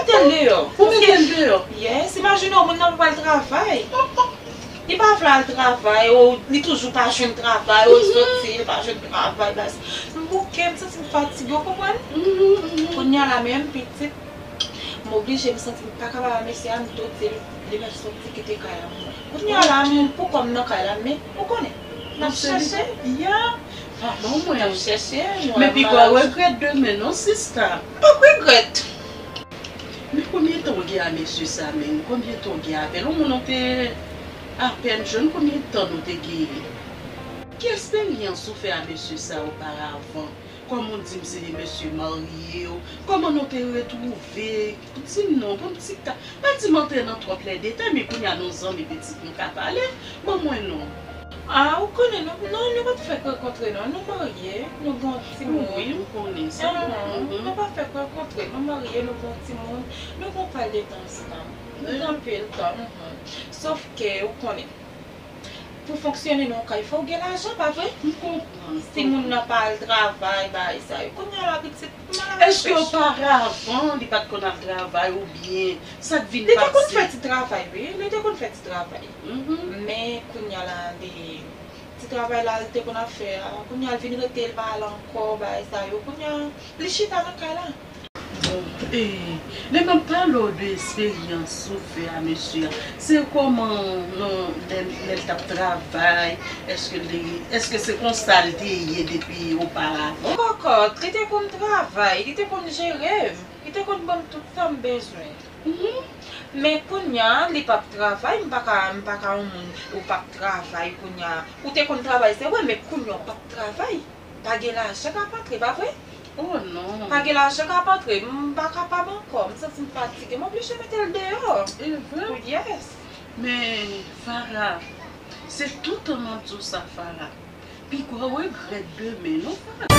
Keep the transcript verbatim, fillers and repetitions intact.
Mete l deyò. Ou mete l deyò? Yes, imajine w, moun nan pa pral travay. Li pa vle al travay, ou li toujou pa jwenn travay, ou soti, li pa jwenn travay, baz. M bouke, m santi m fatige, ou konprann? Kounye a la menm, pitit, m oblije, m santi m pa kapab ak mesye a, m dote l, li mèt soti kite kay la mwen. Kounye a la, m pou kò m nan kay la, men, ou konnen, n ap chèche. Ya. Ah, bon, mwen. N ap chèche, nou. Men pi gwo regrèt demen, non, sista. M p ap regrèt. Men konbyen tan w gen a mesye sa menm? Konbyen tan w gen avè l? Yon moun ou te apèn jwenn, konbyen tan nou te genyen? Ki esperyans ou fè a mesye sa oparavan? Kòm ou di m se mesye marye w, kòman nou te retwouve? Di m non, ban m ti ka, pa di m antre nan twòp lè detay, men kounye a nou zanmi pitit nou ka pale, ban mwen non. Ah, ou konnen, nou, non, nou pa t fèk rankontre, non. Nou marye, nou gen yon timoun. Wi, m konnen sa. Ahn, nou pa fèk rankontre, nou marye, nou gen yon timoun, nou gen yon pil de tan ansanm. Nou gen anpil tan, mhm. Sòf ke, ou konnen, pou fonksyone nan yon kay, fò w gen lajan, pa vre? M konprann. Si moun nan pa al travay, bagay sa yo, kounye a la, pitit, Èske oparavan li pa t konn al travay oubyen sa k vin pase? Li te konn fè ti travay, wi. Li te konn fè ti travay. Men kounye a la, li, ti travay la li te konn ap fè a, kounye a l vin rete, l pa al ankò, bagay sa yo. Kounye a, li chita nan kay la. Bon, e, lè m ap pale w de esperyans ou fè a mesye a, se kòman, non, lè, lè l t ap travay, èske li, èske se konsa l te ye depi oparavan? Kòkòt, li te konn travay, li te konn jere m, li te konn ban m tout sa m bezwen. Mhm. Men kounye a, li p ap travay, m pa ka, m pa ka yon moun, ou p ap travay kounye a. Ou te konn travay, se vre, men kounye a w p ap travay. Pa gen lajan k ap antre, pa vre? Oh non. Pa gen lajan k ap antre, m pa kapab ankò, m santi m fatige, m oblije mete l deyò. E vre? Yes. Men, Farah, se tout tan m ap di w sa, Farah. Pi gwo regrèt demen, non, Farah.